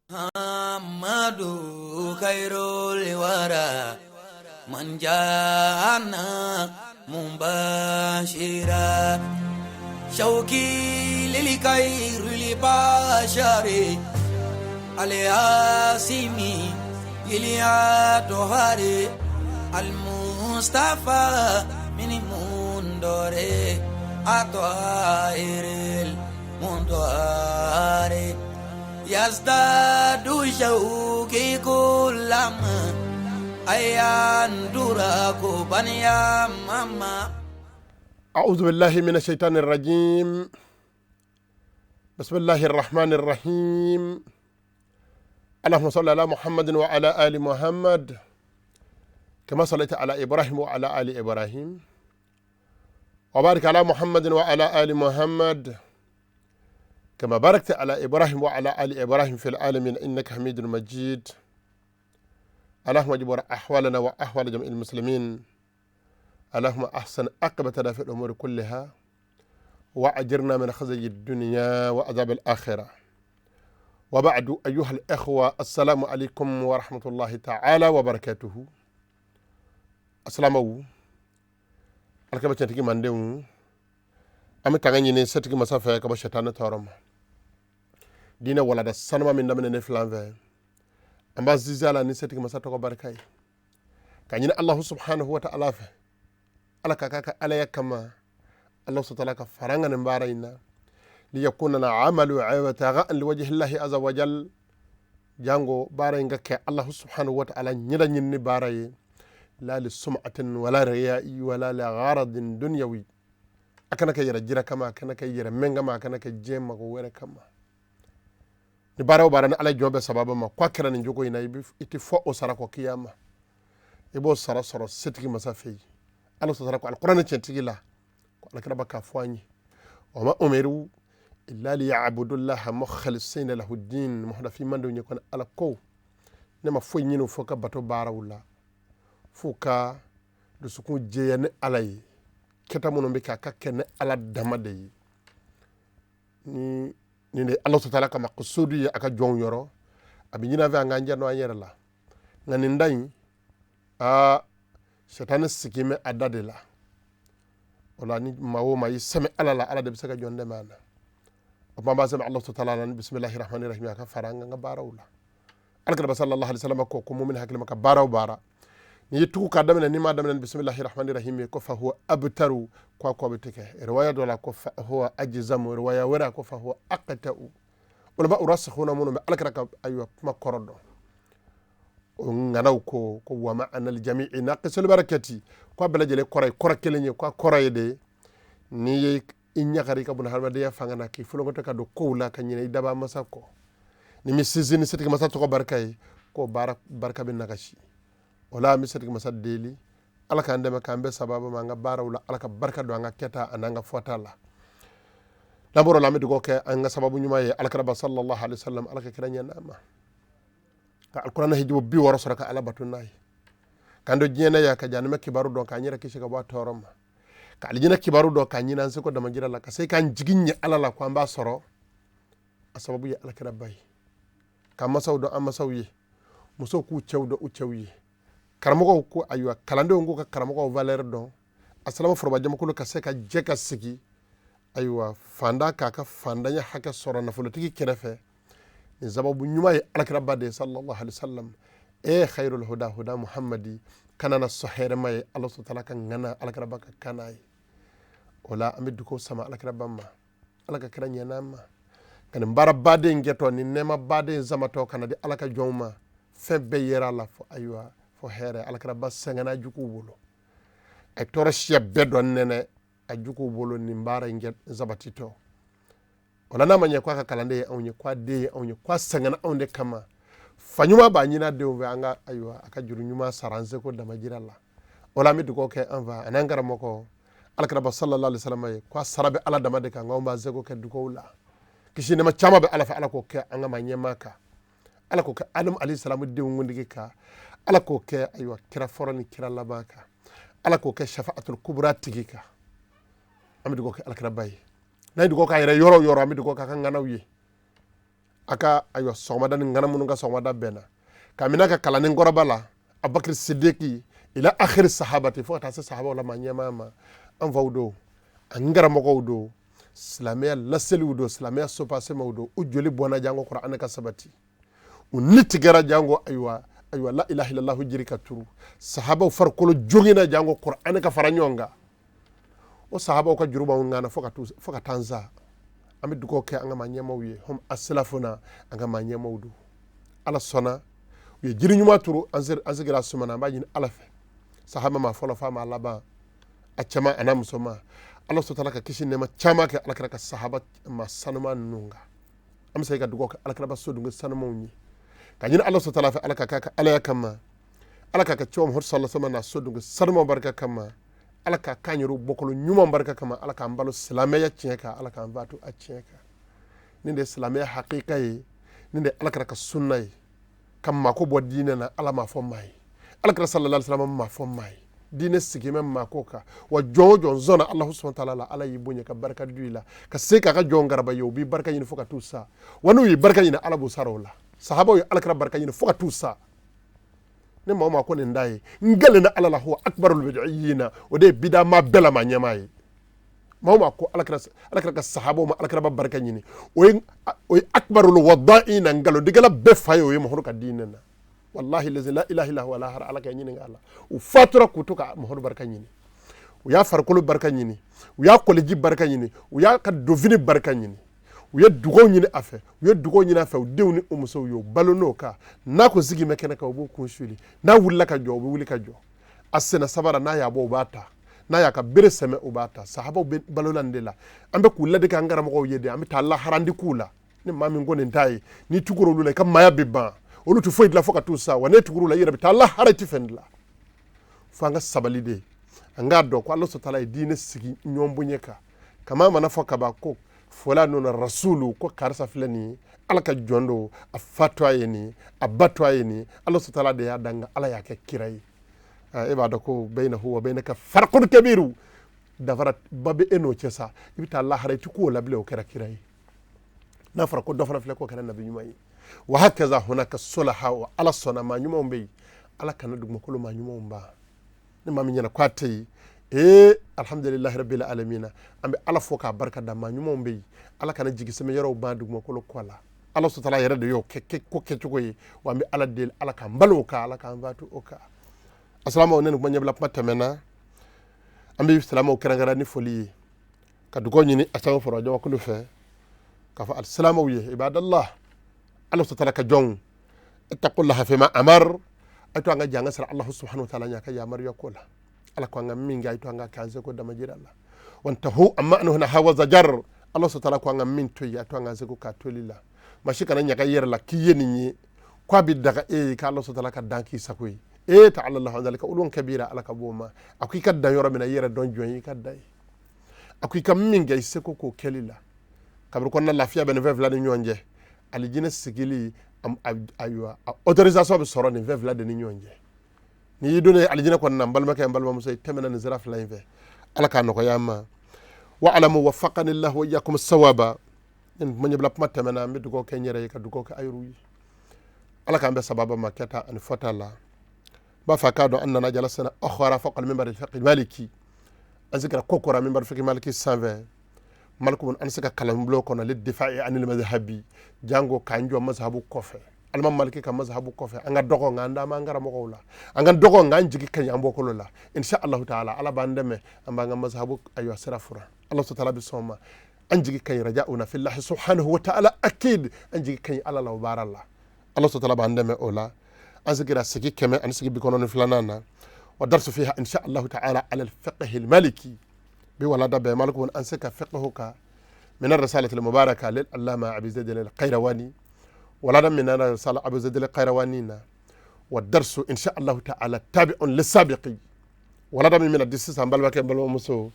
Muhammadu khairul wara man jana mubashira shauki lil khairil bashari alyasimi iliatohari almustafa min mundore atoairil mundoare yazdadu shauki kulama ayandura kubaniya mama. أعوذ بالله من الشيطان الرجيم. بسم الله الرحمن الرحيم. اللهم صل على محمد وعلى آل محمد كما صليت على إبراهيم وعلى آل إبراهيم، وبارك على محمد وعلى آل محمد كما باركت على إبراهيم وعلى آل إبراهيم في العالمين إنك حميد مجيد. اللهم اجبر أحوالنا وأحوال جميع المسلمين. اللهم أحسن عاقبتنا في الأمور كلها وأجرنا من خزي الدنيا وعذاب الآخرة. وبعد، أيها الإخوة، السلام عليكم ورحمة الله تعالى وبركاته. السلام عليكم. Alkaba tiɲɛtigi mandenw, an bɛ tanga ɲini setigi masa fɛ ka bɔ sɛtanɛ tɔɔrɔ ma. Diinɛ walada sanuma min daminɛ ne filan fɛ, an b'an sinsin a la ni setigi masa tɔgɔ barika ye, ka ɲini Alahu subhanahu wa ta'ala fɛ, Ala ka k'a ka alaya kama, Alahu subhanahu wa ta'ala ka fara an ka nin baara in na. Liyakuna amalu ibtigha'an liwajhillahi azza wa jal. Jango baara in ka kɛ Alahu subhanahu wa ta'ala ɲɛda ɲinini baara ye, la li sum'atin wala riya'i wala li gharadin dunyawi. A kana kɛ yɛrɛ jira kama, a kana kɛ yɛrɛ mɛn kama, a kana kɛ diɲɛ mago wɛrɛ kama. Ni baara o baara ni Ala jɔn bɛ sababa ma k'a kɛra nin cogo in na, i tɛ fɔ o sara kɔ kiyama, i b'o sara sɔrɔ setigi masa fɛ yen. Ala sɔrɔ ko alikuranɛ tiɲɛtigi la ko alakiraba k'a fɔ an ye, wa ma umiru illa liya'budullaha mukhlisina lahu din. Muhadafi mandenw ye kɔni, Ala ko ne ma foyi ɲini fo ka bato baaraw la, fo ka dusukun jɛya ni Ala ye, kɛta minnu bɛ kɛ a ka kɛ ni Ala dama de ye. Ni nin de Ala subhanahu wa ta'ala ka makusudu ye a ka jɔnw yɔrɔ, a bɛ ɲini an fɛ an k'an janto an yɛrɛ la. Nka nin da in, aa, sɛtanɛ sigi bɛ a da de la. O la ni maa o maa y'i sɛmɛ Ala la, Ala de bɛ se ka jɔn dɛmɛ a la. O tuma an b'a sɛmɛ Ala subhanahu wa ta'ala la ni bisimilahi rahmani rahim, a ka fara an ka baaraw la. Alakira sallallahu alaihi wasallam ko mumin hakili ma ka baaraw baara, n'i ye tugu k'a daminɛ, n'i m'a daminɛ ni bisimilahi rahmani rahim ye, ko fa huwa abtaru, ko a ko bɛ tigɛ. Riwaya dɔ la ko fa huwa ajzamu, riwaya wɛrɛ ko fa huwa aqta'u. Ulama rasikhuna minnu bɛ alakira ka ayiwa kuma kɔrɔ dɔn, o ŋanaw ko wa ma'ana al-jami'i naqisul barakati, ko a bɛɛ lajɛlen kɔrɔ ye kɔrɔ kelen ye, ko a kɔrɔ ye de n'i ye i ɲagari ka bɔ hadamadenya fanga na, k'i folonkoto ka don kow la ka ɲinɛ i dabaa masa kɔ, ni mi sinsin ni setigi masa tɔgɔ barika ye, k'o baara barika bɛ nagasi. O la an bɛ setigi masa deli, Ala k'an dɛmɛ k'an bɛɛ sababa ma an ka baaraw la, Ala ka barika don an ka kɛta an'an ka fɔta la. N'an bɔr'o la, an bɛ dugawu kɛ an ka sababu ɲuman ye alakiraba sallallahu alaihi wasallam, Ala ka kira ɲɛ n'an ma, ka alikuranɛ hijibu 60 sɔrɔ ka Ala bato n'a ye, k'an to diɲɛ na yan ka jahanama kibaru dɔn, k'an yɛrɛ kisi ka bɔ a tɔɔrɔ ma, ka alijinɛ kibaru dɔn, k'a ɲini an seko damajira la, ka se k'an jigi ɲɛ Ala la ko an b'a sɔrɔ. A sababu ye alakiraba ye, k'an masaw dɔn an masaw ye, musow k'u cɛw dɔn u cɛw ye, karamɔgɔw ko ayiwa kalandenw k'u ka karamɔgɔw valeur dɔn, a silama foroba jamakulu ka se ka jɛ ka sigi ayiwa fanda k'a ka fandanya hakɛ sɔrɔ nafolotigi kɛrɛfɛ. Nin sababu ɲuman ye alakiraba de ye sallallahu alaihi wasallam. E khairul huda huda muhammadi, kana na sɔn hɛrɛma ye Ala subhanahu wa ta'ala ka ŋana alakiraba ka kana ye. O la an bɛ dugawu sama alakiraba ma, Ala ka kira ɲɛ n'an ma, ka nin baara baden kɛtɔ, nin nɛɛma baden samatɔ ka na di Ala ka jɔnw ma. Fɛn bɛɛ yera a la fo ayiwa fo hɛrɛ. Alakiraba sɛgɛnna juguw bolo, a ye tɔɔrɔ siya bɛɛ dɔn nɛnɛ a juguw bolo nin baara in kɛ sabatitɔ. O la n'a ma ɲɛ k'a ka kalanden ye anw ye, k'a den ye anw ye, k'a sɛgɛnna anw de kama, fa ɲuman b'a ɲini a denw fɛ, an ka ayiwa a ka juru ɲuman sara an seko damajira la. O la an bɛ dugawu kɛ an fa an'an karamɔgɔ alakiraba sallallahu alaihi wasallam ye, k'a sara bɛ Ala dama de kan, nka anw b'an seko kɛ dugawu la. Kisi nɛɛma caman bɛ Ala fɛ, Ala k'o kɛ an ka maa ɲɛmaa kan, Ala k'o kɛ Adamu alayhi salamu denw kuntigi kan, Ala k'o kɛ ayiwa kira fɔlɔ ni kira laban kan, Ala k'o kɛ shafa'atul kubra tigi kan. An bɛ dugawu kɛ alakiraba ye. N'a ye dugawu k'a yɛrɛ yɔrɔ o yɔrɔ, an bɛ dugawu k'a ka ŋanaw ye. A ka ayiwa sɔgɔmada ni ŋana minnu ka sɔgɔmada bɛnna ka minɛ ka kalanden kɔrɔba la Abubakar Sidiki ila akhiri sahabati, fo ka taa se sahabaw la maa ɲɛmaa ma. An faw don, an karamɔgɔw don, silamɛya laseliw don, silamɛya sopasemaw don. U joli bɔnna jango kuranɛ ka sabati, u ni tigɛra jango ayiwa la ilaha illallah jiri ka turu, sahabaw farikolo joginna jango kuranɛ ka fara ɲɔgɔn kan. O sahabaw ka juru b'anw kan na fo ka taa sa. An bɛ dugawu kɛ an ka maa ɲɛmaaw ye, hum asilafuna, an ka maa ɲɛmaaw don. Ala sɔnna u ye jiri ɲuman turu, an sigira suma na. An b'a ɲini Ala fɛ, sahaba ma fɔlɔ f'a ma laban, a cɛman a n'a musoman, Ala sɔrɔ ka kisi nɛɛma caman kɛ Alakira ka sahaba ma sanuman ninnu kan. An bɛ se ka dugawu kɛ Alakira sodunkɛ sanumanw ye, ka ɲini Ala sɔrɔ fɛ, Ala ka k'a ka alaya kama, Ala ka kɛ cɛw Muhammad sallallahu alaihi wasallam n'a sodunkɛ sanuman barika kama, Ala ka k'an yɛrɛ bɔkolo ɲuman barika kama, Ala k'an balo silamɛya tiɲɛ kan, Ala k'an fatu a tiɲɛ kan. Nin de ye silamɛya hakika ye, nin de ye Alakira ka sunna ye. Ka mako bɔ diinɛ na, Ala m'a fɔ maa ye, Alakira sallallahu alaihi wasallam m'a fɔ maa ye. Diinɛ sigi bɛ mako kan, wa jɔn o jɔn sɔnna Alahu subahana taala la, Ala y'i bonya ka barika don i la, ka se k'a ka jɔn garaba ye, u b'i barika ɲini fo ka t'u sa. Wa n'u y'i barika ɲini, Ala b'u sara o la. Sahabaw ye Alakira barika ɲini fo ka t'u sa. Ni maa o maa ko nin da ye n galenna Ala la, huwa akbarul bid'iyina, o de ye bida maa bɛɛ la maa ɲɛmaa ye. Maa o maa ko Alakira ka sahabaw ma Alakira ba barika ɲini, o ye akbarul wada'ina, nkalontigɛla bɛɛ fa ye, o ye Muhamadu ka diinɛ na. Wallahi lazi la ilaha illa huwa lahara, Ala ka ɲininka a la. U fatura k'u to ka Muhamadu barika ɲini, u y'a farikolo barika ɲini, u y'a kɔlɛji barika ɲini, u y'a ka donfini barika ɲini, u ye dugaw ɲini a fɛ, u ye dugaw ɲini a fɛ, u denw ni u musow ye, u balo n'o kan. N'a ko sigi bɛ kɛnɛ kan, u b'u kun suli, n'a wulila ka jɔ, u bɛ wuli ka jɔ. A senna sabara, n'a y'a bɔ, u b'a ta, n'a y'a ka bere sɛmɛ, u b'a ta. Sahabaw bɛ balola nin de la. An bɛ k'u ladege an karamɔgɔw ye de, an bɛ taa laharandi k'u la. Ni maa min ko nin t'a ye, n'i tugura olu la, i ka maaya bɛ ban. Olu tɛ foyi dilan fo ka t'u sa. Wa n'e tugura u la, i yɛrɛ bɛ taa lahara, i tɛ fɛn dilan. Fo an ka sabali de, an k'a dɔn ko Ala subahana taala ye diinɛ sigi ɲɔgɔn bonya kan. Kama mana fɔ kaban ko fulanun rasulu, ko karisa filɛ nin ye, Ala ka jɔn don, a fa to a ye nin, a ba to a ye nin, Ala subahana taala de y'a dan, nka Ala y'a kɛ kira ye. E b'a dɔn ko bayinahu wa bayinaka farqun kabiru, dafara ba bɛ e n'o cɛ sa. I bɛ taa lahara, i tɛ k'o la bilen, o kɛra kira ye. N'a fɔra ko dɔ fana filɛ k'o kɛra nabi ɲuman ye. Wa hakaza hunaka sulaha, wa Ala sɔnna maa ɲumanw bɛ yen, Ala kana dugumakolo maa ɲumanw ban. Ni maa min ɲɛna k'a tɛ yen, ee alhamdulilahi rabbil alamina, an bɛ Ala fo k'a barika da, maa ɲumanw bɛ yen. Ala kana jigi sɛmɛ yɔrɔw ban dugumakolo kɔ la. Ala sutala yɛrɛ de y'o kɛ ko kɛcogo ye. Wa an bɛ Ala deli, Ala k'an balo o kan, Ala k'an fatu o kan. Asalamaw, ne ni kuma ɲɛbila kuma tɛmɛna. An bɛ silamɛw kɛrɛnkɛrɛn ni foli ye, ka dugawu ɲini a caman fɔra jamakulu fɛ, k'a fɔ alisilamɛw ye, ibadallah, Ala sutala ka jɔnw, ittaqullaha fima amar, a to an ka jɛ an ka siran Alahu subhanahu wa taala ɲɛ a ka yamaruya ko la. Ala ko an ka min kɛ, a to an ka kɛ an seko damajira la. Wantahu amma anhu naha wa zajar, Ala subhanahu wa taala ko an ka min to yen, a to an ka seko k'a toli la. Maa si kana ɲaga i yɛrɛ la k'i ye nin ye, k'a bɛ daga e ye, k'Ala subhanahu wa taala ka dan k'i sago ye. E ta'ala Allahu an zalika ulun kabira, Ala ka b'o ma. A ko i ka dan yɔrɔ min na, i yɛrɛ dɔn jɔn ye, i ka dan ye. A ko i ka min kɛ i seko k'o kɛli la. Kabiri kɔnɔna lafiya bɛ nin fɛn fila ni ɲɔgɔn cɛ. Alijinɛ sigili, ayiwa, autorisation bɛ sɔrɔ nin fɛn fila de ni ɲɔgɔn cɛ. N'i y'i donnen alijinɛ kɔnɔna na, n balimakɛ, n balimamuso, i tɛmɛna nin sira fila in fɛ. Ala k'a nɔgɔya an ma. Wa alamu waffaqani Allahu wa iyyakum sawaba. Nin kuma ɲɛbila kuma tɛmɛna, an bɛ dugawu kɛ n yɛrɛ ye, ka dugawu kɛ ayiru ye. Ala k'an bɛn sababa ma kɛta ani fɔta la. N b'a fɛ a k'a dɔn an nana jalasana akhara fawqa al-minbar al-fiqh maliki. An sigira ko kɔrɔ minbar fiqh maliki sanfɛ. Maliku an se ka kalanbulon kɔnɔ le difa'i anil mazhabi, jango k'an jɔ mazhabu kɔfɛ. Alimami Maliki ka mazhabu kɔfɛ, an ka dɔgɔ nka an d'an b'an karamɔgɔw la, an ka dɔgɔ nka an jigi ka ɲi an bɔkolo la. Insha Allahu taala, Ala b'an dɛmɛ, an b'an ka mazhabu ayiwa sira furan. Ala subhanahu wa taala bɛ sɔn ma. An jigi ka ɲi raja'una fillahi subhanahu wa ta'ala akid, an jigi ka ɲi Ala la o baara la. Ala subhanahu wa taala b'an dɛmɛ o la. An sigira sigi kɛmɛ ani sigi bi kɔnɔntɔn ni filanan na. Wa darsu fiha insha Allahu ta'ala ala al-fiqh al-maliki. Bi walada bɛɛ maliku an se ka fiqh ka min ar-risalati al-mubaraka lil allama Abi Zayd al-Qayrawani. Walada min ar-risala Abi Zayd al-Qayrawani na. Wa darsu insha Allahu ta'ala tabi'un lis-sabiqi. Walada min bɛna di sisan, balimakɛ, balimamuso,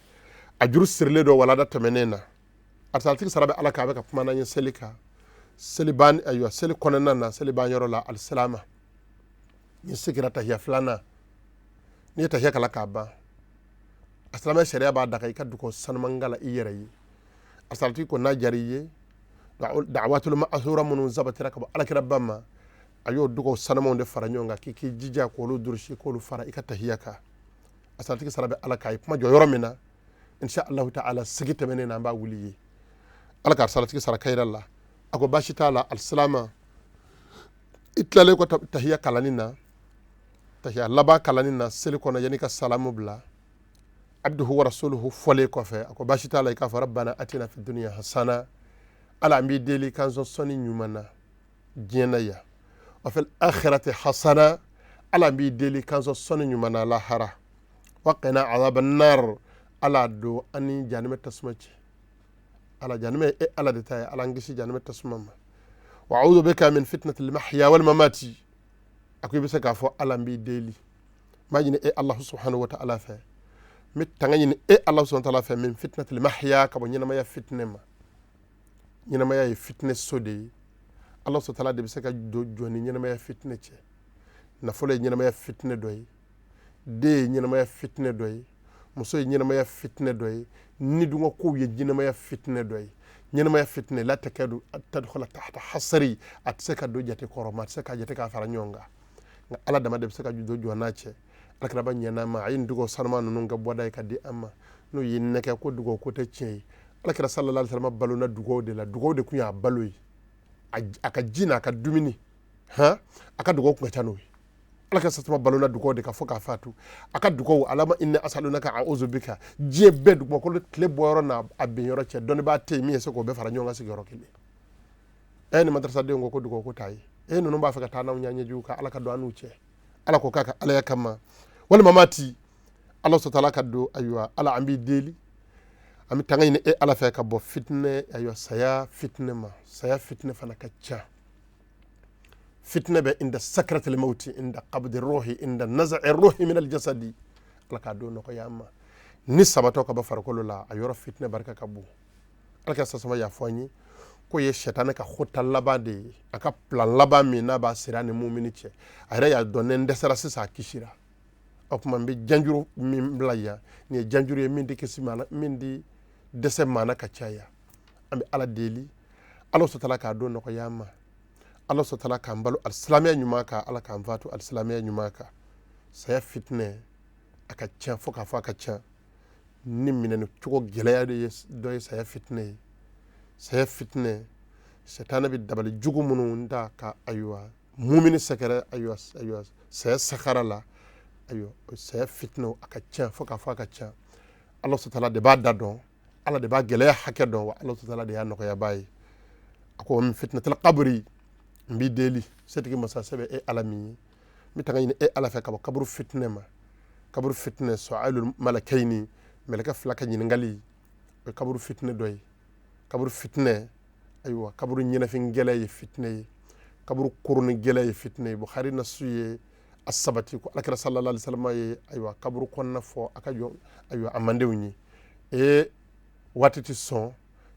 a juru sirilen don walada tɛmɛnen na. A salatigi sara bɛ Ala kan, a bɛ ka kuma n'an ye seli kan. Seli ban, ayiwa, seli kɔnɔna na, seli ban yɔrɔ la, alisilama n'i sigira tahiya filanan, n'i ye tahiya kala k'a ban, a silamɛ sariya b'a daga i ka dugawu sanuman kala i yɛrɛ ye. A salatigi ko n'a diyara i ye, Da'awatul ma'thura minnu sabatira ka bɔ alakira ba ma, a y'o dugaw sanumanw de fara ɲɔgɔn kan k'i k'i jija k'olu durusi, k'olu fara i ka tahiya kan. A saratigi sara bɛ Ala kan. A ye kuma jɔ yɔrɔ min na, insha Allahu ta'ala, sigi tɛmɛnen na, an b'a wuli ye. Ala ka saratigi sara kayira la. A ko baasi t'a la. Alisilama, i tilalen kɔ tahiya kalanni na, tahiya laban kalanni na seli kɔnɔ, yanni ka salamu bila, abduhu wa rasuluhu fɔlen kɔfɛ, a ko baasi t'a la, i k'a fɔ rabbana atina fi dunya hasana, Ala an b'i deli k'an sɔn sɔnni ɲuman na diɲɛ na yan, wa fil akhirati hasana, Ala an b'i deli k'an sɔn sɔnni ɲuman na lahara, wa qina azaban nar, Ala don an ni janimɛ tasuma cɛ. Ala, janimɛ e Ala de ta ye, Ala an kisi janimɛ tasuma ma. Wa a'udhu bika min fitnatil mahya wal mamati. A ko i bɛ se k'a fɔ Ala n b'i deli, n b'a ɲini e Ala subhanahu wa ta'ala fɛ, n bɛ tanga ɲini e Ala subhanahu wa ta'ala fɛ, min fitnatil mahya, ka bɔ ɲɛnamaya fitinɛ ma. Ɲɛnamaya ye fitinɛ so de ye. Ala subhanahu wa ta'ala de bɛ se ka don jɔn ni ɲɛnamaya fitinɛ cɛ. Nafolo ye ɲɛnamaya fitinɛ dɔ ye, den ye ɲɛnamaya fitinɛ dɔ ye, muso ye ɲɛnamaya fitinɛ dɔ ye, nidungɔ kow ye ɲɛnamaya fitinɛ dɔ ye. Ɲɛnamaya fitinɛ la takadu tadkhula tahta hasri, a tɛ se ka don jate kɔrɔ, ma a tɛ se ka jate k'a fara ɲɔgɔn kan, nka Ala dama de bɛ se ka don jɔn n'a cɛ. Alakiraba ɲɛna ma, a ye nin dugawu sanuma ninnu kɛ bɔda ye ka di an ma. N'o y'i nɛgɛ ko dugawu ko tɛ tiɲɛ ye, Alakira sallallahu alaihi wasallam balona dugawu de la. Dugawu de tun y'a balo ye, a ka ji n'a ka dumuni, han, a ka dugawu tun ka ca n'o ye. Alakira sallallahu balona dugawu de ka fɔ k'a fatu. A ka dugawu, alama inni as'alunaka a'udhu bika, diɲɛ bɛɛ dugumakolo tile bɔyɔrɔ n'a a bin yɔrɔ cɛ, dɔnnibaa tɛ yen min ye se k'o bɛɛ fara ɲɔgɔn kan sigiyɔrɔ kelen. Ɛ, ni madrasadenw ko dugawu ko t'a ye, e ninnu b'a fɛ ka taa n'anw ɲɛ ɲɛjugu kan. Ala ka don an n'u cɛ. Ala ko k'a ka alaya kama walima mati, Ala subhanahu wa ta'ala ka don. Ayiwa, Ala an b'i deli, an bɛ tanga ɲini e Ala fɛ ka bɔ fitinɛ, ayiwa, saya fitinɛ ma. Saya fitinɛ fana ka ca. Fitinɛ bɛ inda sakratil mauti, inda qabdi ruhi, inda naz'i ruhi min aljasadi. Ala k'a don nɔgɔya an ma. Ni sabatɔ ka bɔ farikolo la, a yɔrɔ fitinɛ barika ka bon. Ala ka sasama y'a fɔ an ye k'o ye sɛtanɛ ka hota laban de ye, a ka plan laban min n'a b'a siri a ni mumini cɛ. A yɛrɛ y'a dɔn ne n dɛsɛra sisan, a kisira. O tuma n bɛ janjuru min bila yan, nin ye janjuru ye min tɛ kisi maa na, min tɛ dɛsɛ maa na ka caya. An bɛ Ala deli, Ala sɔtala k'a don nɔgɔya an ma. Ala sɔtala k'an balo alisilamɛya ɲuman kan, Ala k'an fatu alisilamɛya ɲuman kan. Saya fitinɛ a ka ca fo k'a fɔ a ka ca. Ni minɛni cogo gɛlɛya de ye dɔ ye saya fitinɛ ye. Saya fitinɛ, sɛtanɛ bɛ dabali jugu minnu ta ka, ayiwa, mumini sɛgɛrɛ, ayiwa, ayiwa, saya sakara la, ayiwa, saya fitinɛ a ka ca fo k'a fɔ a ka ca. Ala sɔtala de b'a da dɔn, Ala de b'a gɛlɛya hakɛ dɔn, wa Ala sɔtala de y'a nɔgɔyabaa ye. A ko min fitnatil qabri, n b'i deli setigi masa sɛbɛ e Ala min ye, n bɛ tanga ɲini e Ala fɛ ka bɔ kaburu fitinɛ ma. Kaburu fitinɛ, su'alul malakaini, mɛlɛkɛ fila ka ɲininkali, o ye kaburu fitinɛ dɔ ye. Kaburu fitinɛ, ayiwa, kaburu ɲɛnafin gɛlɛ ye fitinɛ ye, kaburu koroni gɛlɛ ye fitinɛ ye. Bukhari nasu ye a sabati ko Alakira sallallahu alaihi wasallam ye, ayiwa, kaburu kɔnɔna fɔ a ka jɔ, ayiwa, a mandenw ye. Ee, waati tɛ sɔn,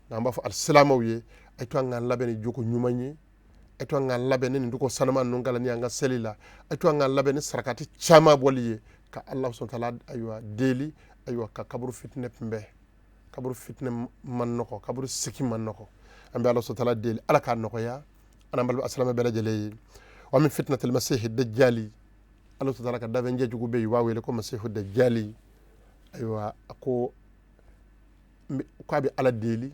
nka an b'a fɔ alisilamɛw ye, a ye to an k'an labɛn ni jogo ɲuman ye, a ye to an k'an labɛn ni nin dugawu sanuma ninnu kalanni an ka seli la, a ye to an k'an labɛn ni sarakati caman bɔli ye ka Ala subhanahu wa ta'ala, ayiwa, deli, ayiwa, ka kaburu fitinɛ kunbɛn. Kaburu fitinɛ man nɔgɔ, kaburu sigi man nɔgɔ. An bɛ Ala subhanahu wa ta'ala deli, Ala k'a nɔgɔya an n'an balima alisilamɛ bɛɛ lajɛlen ye. Wa min fitnatil masihi dajjali, Ala subhanahu wa ta'ala ka danfɛn jugu bɛ yen, u b'a wele ko masihu dajjali. Ayiwa, a ko k'a bɛ Ala deli,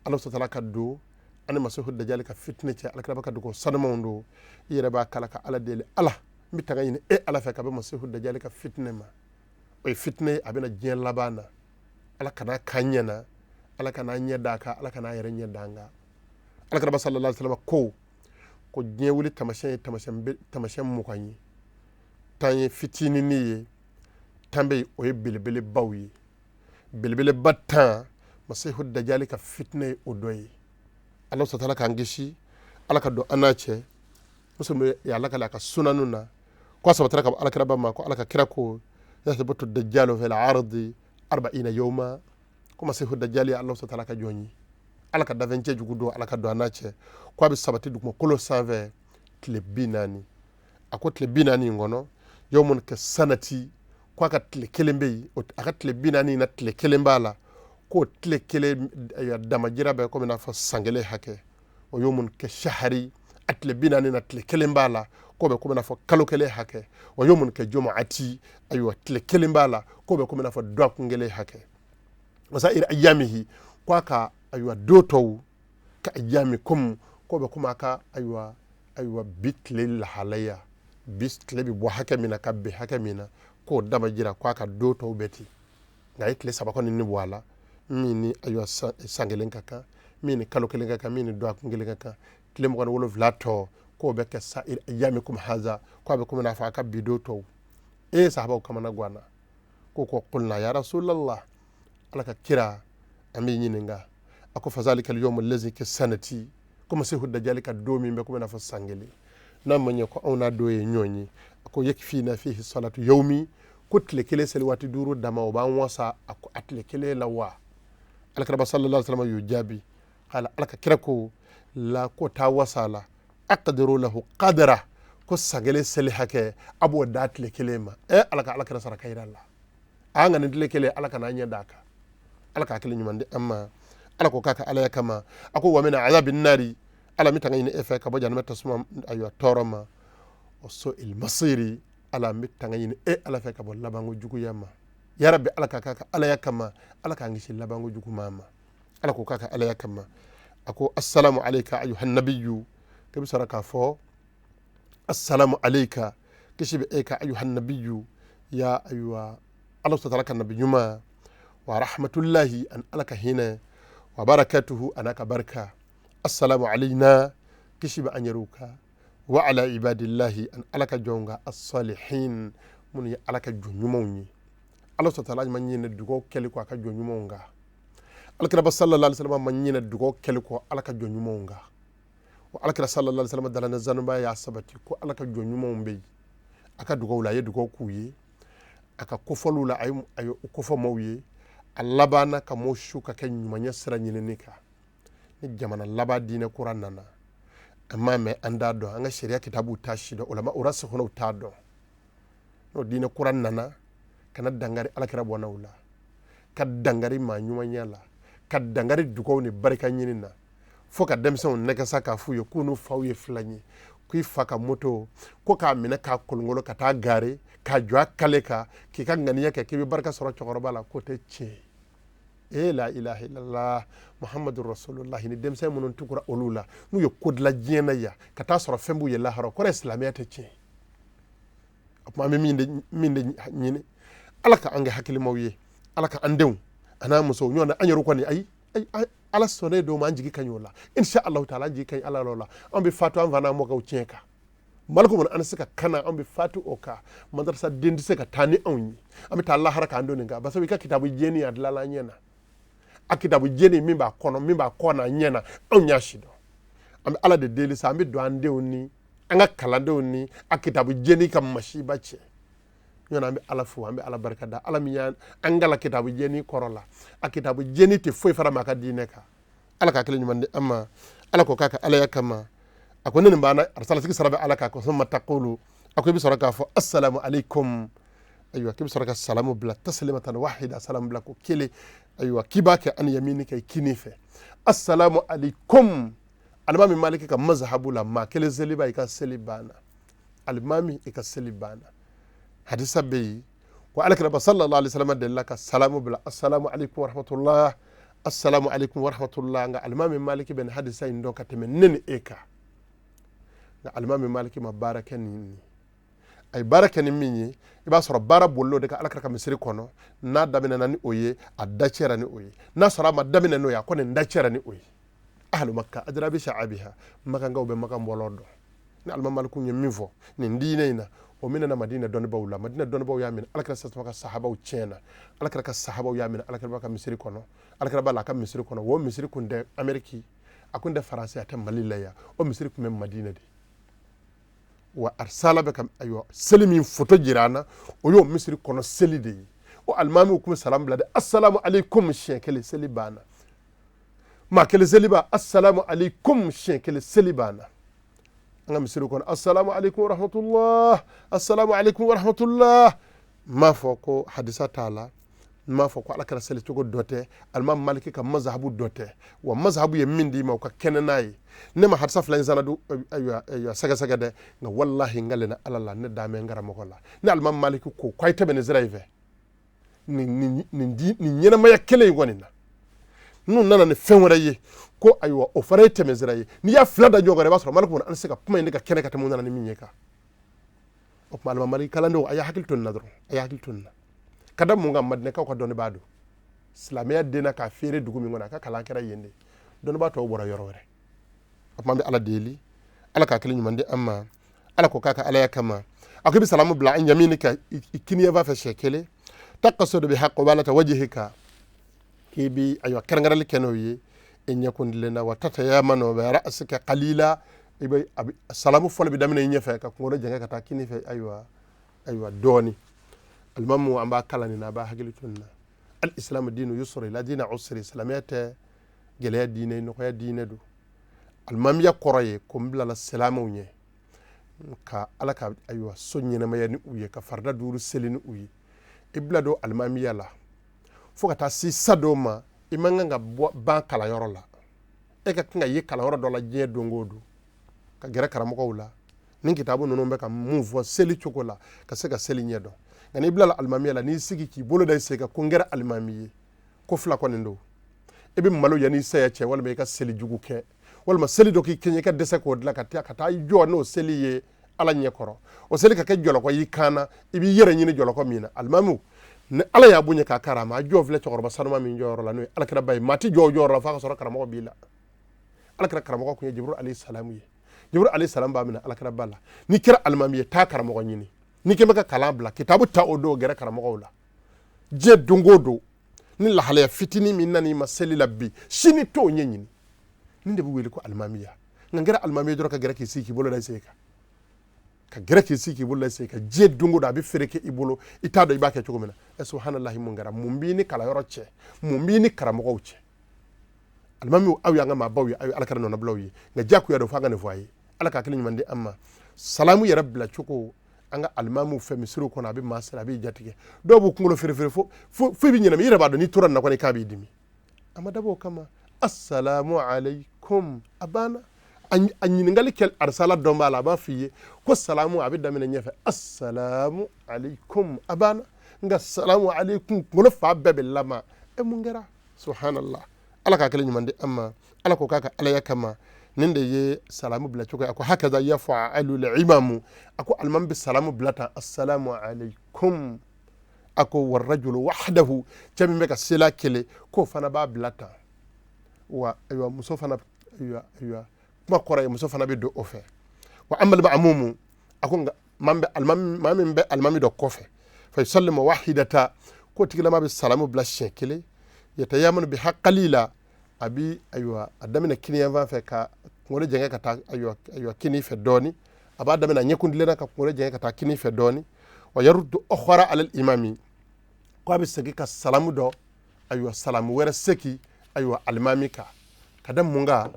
Ala subhanahu wa ta'ala ka don ani masihu dajjali ka fitinɛ cɛ. Alakira ka dugawu sanumanw don, i yɛrɛ b'a kala ka Ala deli. Ala, n bɛ tanga ɲini e Ala fɛ ka bɔ masihu dajjali ka fitinɛ ma. O ye fitinɛ ye, a bɛna diɲɛ laban na. Ala kana k'an ɲɛ na, Ala kana ɲɛ d'a kan, Ala kana yɛrɛ ɲɛ d'an kan. Alakira sallallahu alaihi wasallam ko diɲɛ wuli tamasiyɛn ye tamasiyɛn 20 ye, 10 ye fitininin ye, 10 bɛ yen o ye belebelebaw ye. Belebeleba 10, masihu dajjali ka fitinɛ ye o dɔ ye. Ala subhanahu wa ta'ala k'an kisi, Ala ka don an n'a cɛ. Muslim ye Ala ka a ka sunanu na ko a sabatira ka bɔ alakiraba ma ko Ala ka kira ko yathbutu dajjalu fil ardi arba'ina yawma, ko masihu dajjali ye Ala subhanahu wa ta'ala ka jɔn ye, Ala ka danfɛn cɛ jugu don, Ala ka don an n'a cɛ, ko a bɛ sabati dugumakolo sanfɛ tile 40. A ko tile 40 in kɔnɔ, yawmun ka sanati, ko a ka tile kelen bɛ yen, a ka tile 40 in na tile kelen b'a la, K'o tile kelen damajira bɛ komi n'a fɔ san kelen hakɛ. Wa yawmun ka shahari, a tile 40 na tile kelen b'a la, k'o bɛ komi n'a fɔ kalo kelen hakɛ. Wa yawmun ka jumu'ati, ayiwa tile kelen b'a la, k'o bɛ komi n'a fɔ dɔgɔkun kelen hakɛ. Wa sa'ir ayyamihi, ko a ka ayiwa don tɔw ka ayyamikum, k'o bɛ komi a ka ayiwa bi tile lahalaya, bi tile bɛ bɔ hakɛ min na ka bin hakɛ min na, k'o dama jira k'a ka don tɔw bɛ ten. Nka a ye tile 3 kɔni ni bɔ a la, min ni ayiwa san kelen ka kan, min ni kalo kelen ka kan, min ni dɔgɔkun kelen ka kan. Tile 27 tɔ k'o bɛ kɛ sa'ir ayyamikum haza, k'a bɛ komi n'a fɔ a ka bi don tɔw. E sahabaw kamana ganna, ko qulna ya rasulallah, Ala ka kira, an b'i ɲininka. A ko fazalika al-yawmu allazi ka sanati, ko masihu dajali ka don min bɛ komi n'a fɔ san kelen, n'a ma ɲɛ ko anw n'a don ye ɲɔgɔn ye. A ko yakfina fihi salatu yawmi, ko tile kelen seli waati 5 dama o b'an wasa a ko a tile kelen la wa? Alakiraba sallallahu alaihi wasallam y'o jaabi. Kala, Ala ka kira ko la, ko taa wasa la, aqdiru lahu qadra, ko san kelen seli hakɛ a b'o da tile kelen ma. Ala ka Alakira sara ka yira la, an ka nin tile kelen Ala ka n'an ɲɛ d'a kan, Ala k'a kelen ɲuman di an ma. Ala ko k'a ka Alaya kama, a ko wa min azabi nari, Ala n bɛ tanga ɲini e fɛ ka bɔ jahanama tasuma ayiwa tɔɔrɔ ma. Wa su'il masiri, Ala n bɛ tanga ɲini e Ala fɛ ka bɔ labanko juguya ma. Ya Rabbi, Ala ka k'a ka Alaya kama, Ala k'an kisi labanko juguman ma. Ala ko k'a ka Alaya kama, a ko assalamu alayka ayuhan nabiyyu, k'i bɛ sɔrɔ k'a fɔ assalamu alayka, kisi bɛ e ka ayuhan nabiyyu, ya ayiwa Ala subhanahu wa ta'ala ka nabi ɲuman, wa rahmatullahi, an Ala ka hinɛ, wa barakatuhu, a n'a ka barika. Assalamu alayna, kisi bɛ an yɛrɛw kan, wa ala ibadillahi, an Ala ka jɔnw kan, as-salihin, minnu ye Ala ka jɔn ɲumanw ye. Ala subhanahu wa ta'ala ma ɲinɛ dugaw kɛli kɔ a ka jɔn ɲumanw kan. Alakiraba sallallahu alaihi wasallam ma ɲinɛ dugaw kɛli kɔ Ala ka jɔn ɲumanw kan. Wa Alakira sallallahu alaihi wasallam dalana zanuba y'a sabati ko Ala ka jɔn ɲumanw bɛ yen, a ka dugaw la a ye dugaw k'u ye, a ka kofɔliw la a ye o kofɔ maaw ye, a labanna ka maaw su ka kɛ ɲumanya sira ɲinini kan. Ni jamana laban diinɛ kura nana, an m'a mɛn, an t'a dɔn, an ka sariya kitabuw t'a si dɔn, ulama urasikhuna t'a dɔn. N'o diinɛ kura nana ka na dangari Alakira bɔnnaw la, ka dangari maa ɲumanya la, ka dangari dugaw ni barika ɲini na, fo ka denmisɛnw nɛgɛsa k'a f'u ye k'u n'u faw ye filan ye, k'i fa ka moto ko k'a minɛ k'a kolongolo ka taa gare k'a jɔ a kale kan, k'i ka ŋaniya kɛ k'i bɛ barika sɔrɔ cɛkɔrɔba la, k'o tɛ tiɲɛ ye. E la ilaha illallah muhammadu rasulullah. Ni denmisɛn minnu tugura olu la, n'u ye ko dilan diɲɛ na yan ka taa sɔrɔ fɛn b'u ye lahara, kɔrɔ ye silamɛya tɛ tiɲɛ. O tuma an bɛ min de ɲini, Ala ka an kɛ hakilimaw ye, Ala ka an denw a n'an musow ɲɔgɔn na, an yɛrɛw kɔni ayi, Ala sɔnnen don ma, an jigi ka ɲi o la, insha Allah taala, an jigi ka ɲi Ala la o la. An bɛ fatu an fa n'an mɔkɛw tiɲɛ kan, maliku kɔni an tɛ se ka kana, an bɛ fatu o kan. Madarasa den tɛ se ka taa ni anw ye, an bɛ taa lahara k'an don nin kan, parce que i ka kitabu jeni a dilanla an ɲɛ na, a kitabu jeni min b'a kɔnɔ, min b'a kɔ n'a ɲɛ na, anw y'a si dɔn. An bɛ Ala de deli sa, an bɛ don an denw ni an ka kalandenw ni a kitabu jeni ka masiba cɛ ɲɔgɔn. An bɛ Ala fo, an bɛ Ala barika da, Ala min y'an kalan kitabu jeni kɔrɔ la. A kitabu jeni tɛ foyi fara maa ka diinɛ kan. Ala ka hakili ɲuman di an ma. Ala ko k'a ka Alaya kama, a ko ne nin banna arisalasigi sara bɛ Ala kan. Ko summa taqulu, a ko i bɛ sɔrɔ k'a fɔ assalamu alaikum, ayiwa k'i bɛ sɔrɔ ka salamu bila taslimatan wahida, salamu bila ko kelen, ayiwa k'i b'a kɛ an yamini kɛ kini fɛ, assalamu alaikum. Alimami Maliki ka mazhabu la, maa kelen seliba i ka seli banna, alimami i ka seli banna. Hadisa bɛ yen ko Alakira sallallahu alaihi wasallam delila ka salamu bila assalamu alaikum warahmatullah, assalamu alaikum warahmatullah. Nka alimami Maliki bɛ nin hadisa in dɔn ka tɛmɛ ne ni e kan. Nka alimami Maliki ma baara kɛ nin ye, a ye baara kɛ ni min ye, i b'a sɔrɔ baara bolila o de kan Alakira ka misiri kɔnɔ. N'a daminɛna ni o ye, a dacɛra ni o ye. N'a sɔrɔ a ma daminɛ n'o ye, a kɔni dacɛra ni o ye. Ahlu Makka adra bi sha'abiha, makankaw bɛ Makan bɔlɔ dɔn. Ni alimami Maliki ye min fɔ nin diinɛ in na, o minɛna Madina dɔnnibaw la. Madina dɔnnibaw y'a minɛ Alakira sallallahu ka sahabaw tiɲɛ na, Alakira ka sahabaw y'a minɛ Alakira ka misiri kɔnɔ, Alakira b'a la a ka misiri kɔnɔ. O misiri kun tɛ Ameriki, a kun tɛ Faransi, a tɛ Mali la yan, o misiri kun bɛ Madina de. Wa arisala bɛ ka ayiwa seli min foto jira an na, o y'o misiri kɔnɔ seli de ye. O alimamiw kun bɛ salamu bila dɛ, assalamu alaikum siɲɛ kelen, seli banna. Maa kelen seli ba, assalamu alaikum siɲɛ kelen, seli banna. An ka misiri kɔnɔ, assalamu alaikum warahmatullah, assalamu alaikum warahmatullah. N m'a fɔ ko hadisa t'a la, n N m'a fɔ ko ala kira seli cogo dɔ tɛ, alimami maliki ka mazahabu dɔ tɛ, wa mazahabu ye min d'i ma o ka kɛnɛ n'a ye. Ne ma hadisa fila in sanadu ayiwa sɛgɛsɛgɛ dɛ, nka walahi n kalenna ala la, ne dan bɛ n karamɔgɔ la. Ni alimami maliki ko k'a ye tɛmɛ nin sira in fɛ, nin ɲɛnamaya kelen in kɔni na, n'u nana ni fɛn wɛrɛ ye ko ayiwa o fana ye tɛmɛ sira ye, n'i y'a fila da ɲɔgɔn kan, i b'a sɔrɔ maliki kɔni an tɛ se ka kuma in de ka kɛnɛ ka tɛmɛ u nana ni min ye kan. O tuma alimami maliki kalandenw, a y'a hakili to nin na dɔrɔn, a y'a hakili to nin na. Ka da mun kan? Madinɛkaw ka dɔnnibaa don, silamɛya denna k'a feere dugu min kɔnɔ, a ka kalan kɛra yen de, dɔnnibaa tɔw bɔra yɔrɔ wɛrɛ. O tuma an bɛ ala deli, ala ka hakili ɲuman di an ma. Ala ko k'a ka alaya kama, a ko i bɛ salamu bila an yaminika, i kiniyanfan fɛ siɲɛ kelen, taqsudu biha qubalata wajhika, k'i bi ayiwa kɛrɛnkɛrɛnli kɛ n'o ye i ɲɛkun tilen na, wa tatayamanu bi ra'sika qalila, i bɛ salamu fɔlɔ bɛ daminɛ i ɲɛfɛ ka kunkolo jɛngɛ ka taa kini fɛ, ayiwa dɔɔni. Alimamu an b'a kalan nin na, a b'a hakili to nin na. Al islamu dinu yusri la dina usri, silamɛya tɛ gɛlɛya diinɛ, nɔgɔya diinɛ don. Alimamiya kɔrɔ ye ko n bilala silamɛw ɲɛ ka ala ka ayiwa so ɲɛnamaya ni u ye, ka farida duuru seli ni u ye. I bila don alimamiya la fo ka taa se sa dɔw ma, i man kan ka ban kalanyɔrɔ la. E ka kan ka ye kalanyɔrɔ dɔ la diɲɛ don o don, ka gɛrɛ karamɔgɔw la ni kitabu ninnu bɛ ka mun fɔ seli cogo la, ka se ka seli ɲɛ dɔn. Nka n'i bilala alimamiya la, n'i sigi k'i bolo da i sen kan ko n kɛra alimami ye, ko fila kɔni don: i bɛ malo yanni i saya cɛ, walima i ka seli jugu kɛ, walima seli dɔ k'i kɛɲɛ i ka dɛsɛ k'o dilan ka taa i jɔ n'o seli ye ala ɲɛ kɔrɔ, o seli ka kɛ jɔlɔkɔ y'i kan na, i b'i yɛrɛ ɲini jɔlɔkɔ min na. Alimamiw, ni ala y'a bonya k'a karama, a jɔ filɛ cɛkɔrɔba sanuma min jɔyɔrɔ la, n'o ye alakiraba ye. Maa tɛ jɔ o jɔyɔrɔ la f'a ka sɔrɔ karamɔgɔ b'i la. Alakira karamɔgɔ tun ye Jibril alayhi salamu ye. Jibril alayhi salam b'a minɛ alakiraba la. N'i kɛra alimami ye, taa karamɔgɔ ɲini. N'i kɛn bɛ ka kalan bila, kitabu ta o don, gɛrɛ karamɔgɔw la diɲɛ don o don. Ni lahalaya fitinin min nana i ma seli la bi, sini t'o ɲɛɲini. Nin de bɛ wele ko alimamiya. Nka n kɛra alimami ye dɔrɔn, ka gɛrɛ k'i sigi k'i bolo da i sen kan, ka gɛrɛ k'i sigi k'i bolo da i sen kan, diɲɛ don o don a bɛ fereke i bolo, i t'a dɔn i b'a kɛ cogo min na. Ɛ subahanallahi, mun kɛra? Mun b'i ni kalanyɔrɔ cɛ? Mun b'i ni karamɔgɔw cɛ? Alimamiw, aw y'an ka maabaw ye, aw ye alakira nɔnabilaw ye, nka diyagoya don f'an ka nin fɔ a ye. Ala ka hakili ɲuman di an ma. Salamu yɛrɛ bila cogo an ka alimamiw fɛ misiriw kɔnɔ, a bɛ maa siran, a b'i jatigɛ. Dɔw b'u kunkolo ferefere fo fo i bɛ ɲɛnama, i yɛrɛ b'a dɔn n'i tora nin na kɔni k'a b'i dimi. A ma dabɔ o kama. Assalamu alaikum, a banna. A ɲininkali kɛ arisala dɔn b'a la, a b'a f'i ye ko salamu a bɛ daminɛ ɲɛfɛ, assalamu alaikum, a banna. Nka salamu alaikum, kunkolo fan bɛɛ bɛ lama. E mun kɛra? Subhanallah, ala ka hakili ɲuman di an ma. Ala ko k'a ka alaya kama, nin de ye salamu bila cogo ye. A ko hakaza yaf'alu al-imamu, a ko alimami bɛ salamu bila tan, assalamu alaikum. A ko warajulu wahdahu, cɛ min bɛ ka seli kelen, k'o fana b'a bila tan. Wa ayiwa muso fana, ayiwa kuma kɔrɔ ye muso fana bɛ don o fɛ. Wa amal ma'mumu, a ko nka maa min bɛ alimami dɔ kɔfɛ, fa yusallimu wahidata, k'o tigilama bɛ salamu bila siɲɛ kelen, yatayamanu biha qalila, a bi ayiwa a daminɛ kiniyanfan fɛ ka kunkolo jɛngɛ ka taa ayiwa kini fɛ dɔɔni, a b'a daminɛ a ɲɛkun tilenna ka kunkolo jɛngɛ ka taa kini fɛ dɔɔni. Wa yaruddu ukhra ala al-imami, ko a bɛ segin ka salamu dɔ ayiwa salamu wɛrɛ segi ayiwa alimami kan. Ka da mun kan?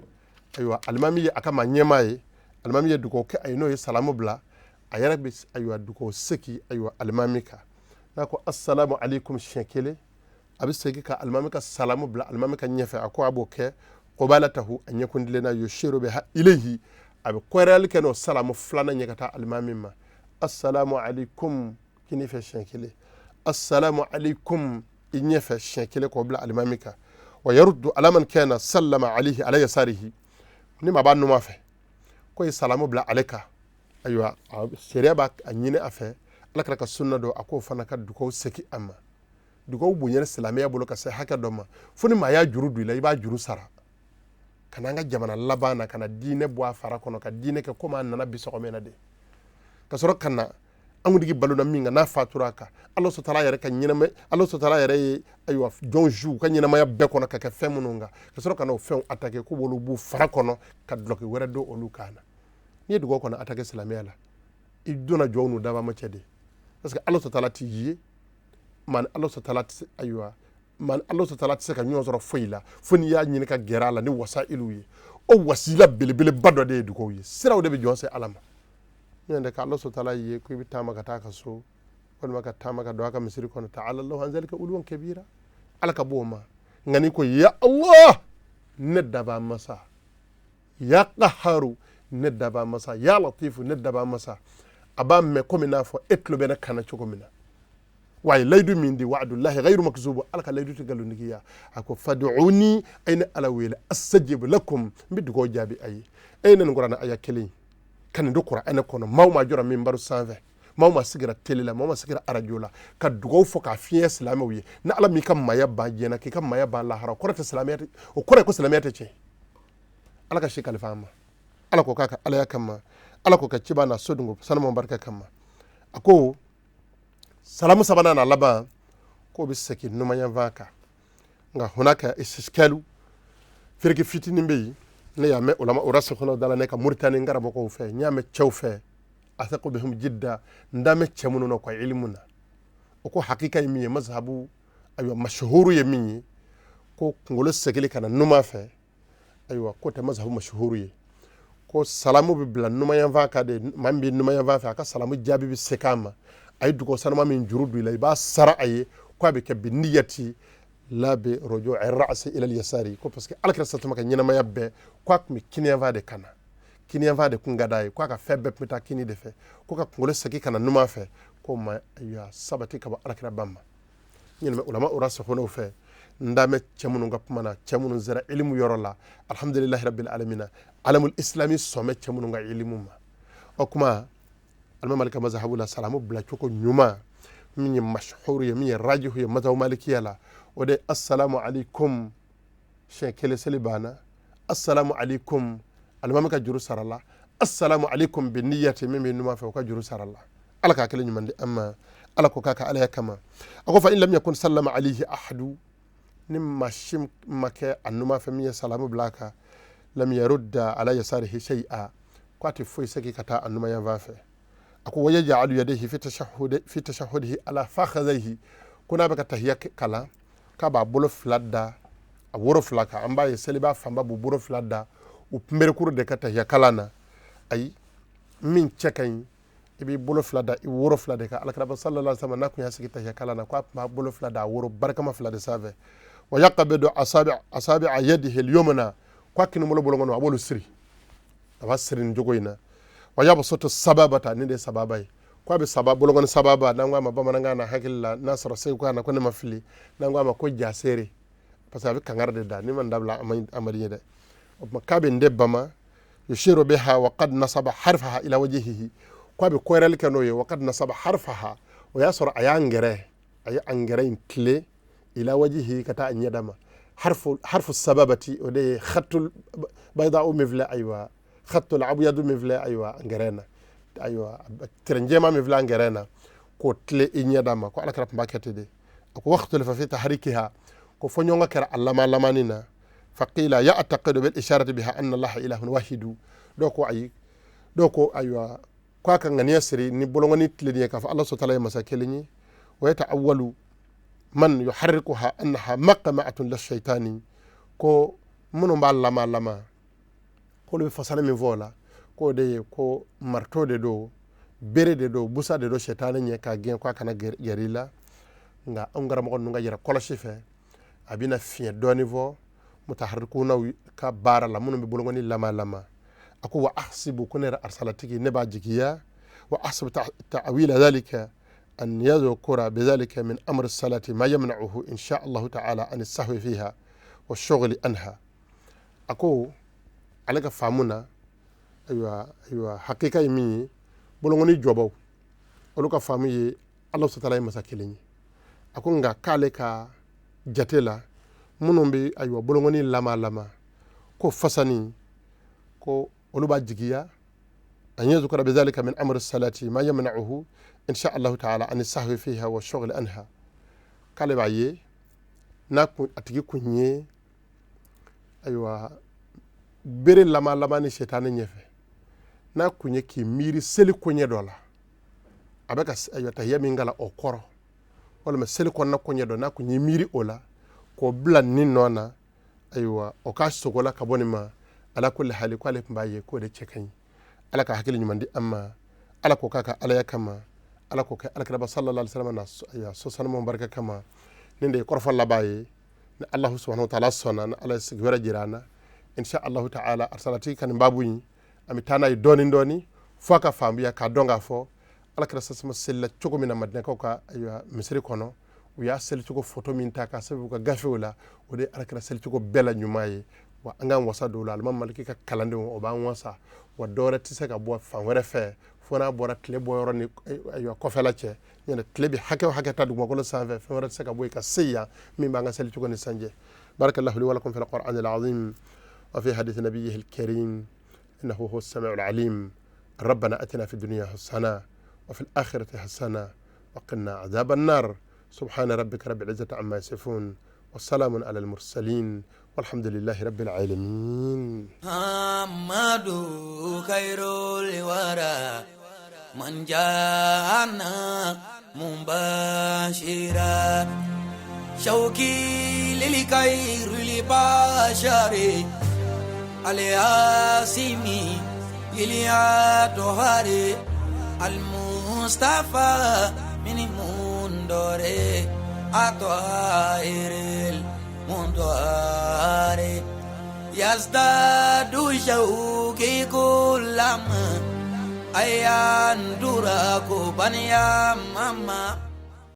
Ayiwa alimami ye a ka maa ɲɛmaa ye, alimami ye dugawu kɛ a ye, n'o ye salamu bila, a yɛrɛ bɛ ayiwa dugawu segi ayiwa alimami kan. N'a ko assalamu alaikum siɲɛ kelen, a bɛ segin ka alimami ka salamu bila alimami ka ɲɛfɛ. A ko a b'o kɛ qubalatahu, a ɲɛkun tilenna, yushiru biha ilayhi, a bɛ kɔrɔyali kɛ n'o salamu filanan ɲɛ ka taa alimami ma. Assalamu alaikum kini fɛ siɲɛ kelen, assalamu alaikum i ɲɛfɛ siɲɛ kelen, k'o bila alimami kan. Wa yaruddu ala man kana sallama alayhi ala yasarihi, ni maa b'a numan fɛ k'o ye salamu bila ale kan, ayiwa sariya b'a ɲini a fɛ, ala kira ka sunna don, a k'o fana ka dugawu segin a ma. Dugawu bonyana silamɛya bolo ka se hakɛ dɔ ma, fo ni maa y'a juru don i la, i b'a juru sara. Ka na an ka jamana laban na, ka na diinɛ bɔ a fara kɔnɔ, ka diinɛ kɛ komi a nana bi sɔgɔmɛ na de, ka sɔrɔ ka na an kuntigi balona min kan n'a fatura a kan, ala sɔtala yɛrɛ ka ɲɛnama, ala sɔtala yɛrɛ ye ayiwa jɔn su ka ɲɛnamaya bɛɛ kɔnɔ ka kɛ fɛn minnu kan, ka sɔrɔ ka na o fɛnw atake, k'u b'olu b'u fara kɔnɔ ka dulɔki wɛrɛ don olu kan na. N'i ye dugawu kɔnɔ atake silamɛya la, i donna jɔnw n'u dabama cɛ de, parce que ala sɔtala t'i ye, maa ni ala sɔtala tɛ se, ayiwa maa ni ala sɔtala tɛ se ka ɲɔgɔn sɔrɔ foyi la fo n'i y'a ɲini ka gɛrɛ a la ni wasailu ye. O wasila belebeleba dɔ de ye dugawu ye, siraw de bɛ jɔn se ala ma. N'o tɛ ka ala sɔtala ye ko i bɛ taama ka taa a ka so, Walima ka taama ka don a ka misiri kɔnɔ. Ta'ala Allahu an zalika uluwan kabira. Ala ka bɔ o ma. Nka n'i ko ya Allah, ne dabaa masa, ya qaharu, ne dabaa masa, ya latifu, ne dabaa masa, a b'a mɛn komi n'a fɔ e tulo bɛ ne kan na cogo min na. Wa a ye layidu min di, wa'adullahi ghayru makzubu, Ala ka layidu tɛ nkalontigiya. A ko fad'uni, a ye ne Ala wele, astajib lakum, n bɛ dugawu jaabi a ye. E ye ne nin kuranɛ aya kelen ka nin don kuranɛ kɔnɔ, maa o maa jɔra minbaru sanfɛ, maa o maa sigira tele la, maa o maa sigira arajo la ka dugawu fɔ k'a fiɲɛ silamɛw ye, ni Ala m'i ka maaya ban diɲɛ na, k'i ka maaya ban lahara, o kɔrɔ tɛ silamɛya tɛ, o kɔrɔ ye ko silamɛya tɛ tiɲɛ. Ala ka si kalifa an ma. Ala ko k'a ka alaya kama, Ala ko ka ciba n'a sodungo sanuman barika kama. A ko salamu sabanan n'a laban k'o bɛ segin numanyanfan kan. Nka hunaka istiskalu, fereke fitinin bɛ yen. Ne y'a mɛn ulama o rasikhuna da la, ne ka Muritani n karamɔgɔw fɛ, n y'a mɛn cɛw fɛ, athiqu bihim jidda, n da mɛn cɛ minnu na u ka ilimu na. O ko hakika ye min ye, mazhabu ayiwa mashuhuru ye min ye, ko kunkolo segili ka na numan fɛ, ayiwa k'o tɛ mazhabu mashuhuru ye. Ko salamu bɛ bila numanyanfan kan de, maa min bɛ numanyanfan fɛ, a ka salamu jaabi bɛ segin a ma. A ye dugawu sanuma min juru don i la, i b'a sara a ye, ko a bɛ kɛ bi niyati la bi ruju'i ra'si ila al-yasari. Ko parce que Alakira sallallahu ka ɲɛnamaya bɛɛ, ko a tun bɛ kiniyanfan de kan na, kiniyanfan de kun ka d'a ye, ko a ka fɛn bɛɛ tun bɛ taa kini de fɛ, ko ka kunkolo segin ka na numan fɛ, k'o ma ayiwa sabati ka bɔ Alakira ba ma. N ɲɛnamɛ ulama o rasukhunaw fɛ, n da mɛn cɛ minnu ka kuma na, cɛ minnu sera ilimu yɔrɔ la, alhamdulilahi rabbil alamina, alamul islami sɔnbɛ cɛ minnu ka ilimu ma. O kuma alimami Maliki ka mazhabu la, salamu bila cogo ɲuman min ye mashhur ye, min ye rajihu ye mazhabu malikiya la, o de assalamu alaikum siɲɛ kelen seli banna, assalamu alaikum alimami ka juru sara la, assalamu alaikum bi niyati min bɛ numan fɛ, o ka juru sara la. Ala k'a kelen ɲuman di an ma. Ala ko k'a ka alaya kama. A ko fa in lam yakun sallama alayhi ahadu, ni maa si ma kɛ a numan fɛ min ye salamu bila a kan, lam yarudda ala yasarihi shay'a, ko a tɛ foyi segin ka taa a numan yanfan fɛ. A ko wa yaj'alu yadayhi fi tashahhudihi ala fakhadhayhi, ko n'a bɛ ka tahiya kalan, k'a b'a bolo fila da a woro fila kan. An b'a ye seliba fanba b'u bolo fila da u kunberekuru de ka tahiya kalan na. Ayi, min cɛ ka ɲi, i b'i bolo fila da i woro fila de kan. Alakira sallallahu alaihi wasallam n'a kun y'a sigi tahiya kalan na, ko a tun b'a bolo fila da a woro barikama fila de sanfɛ. Wa yaqbidu asabi'a yadihi al-yumna, ko a kinibolo bolokɔnɔ a b'olu siri, a b'a siri nin cogo in na. Wa yabsutu sababata, nin de ye sababa ye, ko a bɛ saba bolokɔni sababa, n'an ko a ma bamanankan na, hakili la n'a sɔrɔ segu kan na ko ne ma fili, n'an ko a ma ko jasere, parce que a bɛ kangari de da, ni ma nin dabila a man di n ye dɛ. O tuma k'a bɛ nin de bama, yushiru biha wa qad nasaba harfaha ila wajhihi, ko a bɛ kɔrɛli kɛ n'o ye, wa qad nasaba harfaha, o y'a sɔrɔ a y'a ngɛrɛ, a ye a ngɛrɛ in tilen ila wajhihi ka taa a ɲɛda ma. Harfu sababati, o de ye khatul bayda'u min filɛ, ayiwa khatul abyadu min filɛ, ayiwa ngɛrɛ na, ayiwa tɛrɛn jɛman min filɛ a ngɛrɛ na, k'o tilen i ɲɛda ma. Ko Alakira tun b'a kɛ ten de. A ko wakhtalafa fi tahrikiha, ko fɔɲɔgɔnkɔ kɛra a lama lamani na. Faqila ya'taqidu bil isharati biha anna Allaha ilahun wahidu, dɔw ko ayi, dɔw ko ayiwa ko a ka ŋaniya siri ni bolokɔni tilenni ye k'a fɔ Ala subhanahu wa ta'ala ye masa kelen ye. Wa yata'awwalu man yuharrikuha annaha maqma'atun lishaitani, ko minnu b'a lama lama, k'olu bɛ fasali min fɔ o la, k'o de ye ko marito de don, bere de don, busa de don sɛtanɛ ɲɛ k'a gɛn k'a kana gɛrɛ i la. Nka anw karamɔgɔ ninnu ka yɛrɛ kɔlɔsi fɛ, a bɛna fiɲɛ dɔɔni fɔ mutaharrikunaw ka baara la, minnu bɛ bolokɔni lama lama. A ko wa ahsibu, ko ne yɛrɛ arisalatigi, ne b'a jigiya, wa ahsibu ta'wila dhalika an yadhkura bidhalika min amri salati ma yamna'uhu insha Allah ta'ala an sahwi fiha wa shughli anha. A ko ale ka faamu na, ayiwa hakika ye min ye, bolokɔni jɔbaw olu ka faamu ye Ala subhanahu wa ta'ala ye masa kelen ye. A ko nka k'ale ka jate la, minnu bɛ ayiwa bolokɔni lama lama, ko fasani, ko olu b'a jigiya an yadhkura bidhalika min amri salati ma yamna'uhu insha Allah ta'ala an sahwi fiha wa shughli anha. K'ale b'a ye n'a kun a tigi kun ye ayiwa bere lama lama ni sɛtanɛ ɲɛfɛ, n'a kun ye k'i miiri seli koɲɛ dɔ la, a bɛ ka ayiwa tahiya min kalan o kɔrɔ, walima seli kɔnɔna koɲɛ dɔ, n'a kun ye miiri o la k'o bila nin nɔ na, ayiwa o k'a sogo la ka bɔ nin ma. Ala kulli hali, k'ale tun b'a ye k'o de cɛ ka ɲi. Ala ka hakili ɲuman di an ma. Ala ko k'a ka alaya kama. Ala k'o kɛ Alakiraba sallallahu alaihi wasallam na so sanumanw barika kama. Nin de ye kɔrɔfɔ laban ye. Ni Allahu subhanahu wa ta'ala sɔnna, ni Ala ye sigi wɛrɛ jira an na, insha Allahu ta'ala, Arisalatigi ka nin baabu in, an bɛ taa n'a ye dɔɔni dɔɔni fo a ka faamuya k'a dɔn k'a fɔ Alakira sasama selila cogo min na Madinɛkaw ka ayiwa misiri kɔnɔ, u y'a selicogo foto min ta k'a sɛbɛn u ka gafew la, o de ye Alakira selicogo bɛɛ la ɲuman ye. Wa an k'an wasa don o la. Alimami Maliki ka kalandenw, o b'an wasa. Wa dɔwɛrɛ tɛ se ka bɔ fan wɛrɛ fɛ fo n'a bɔra tile bɔ yɔrɔ ni ayiwa kɔfɛla cɛ. Ɲɛna tile bɛ hakɛ o hakɛ ta dugumakolo sanfɛ, fɛn wɛrɛ tɛ se ka bɔ yen ka se yan min b'an ka selicogo ni sanjɛ. Barakallahu li wa lakum fil qur'anil azim wa fi hadith nabiyyihil karim innahu huwa as-sami'ul alim. Rabbana atina fid dunya hasana wa fil akhirati hasana wa qina adhaban nar. Subhana rabbika rabbil izzati amma yasifun wa salamun alal mursalin walhamdulillahi rabbil alamin. Muhammadu khairul wara man jana mubashira shauki lil khairil bashari alyasimi iliatohari almustafa min mundore atohairil mundore yazdadu shauki kulama ayan duraku banya mama.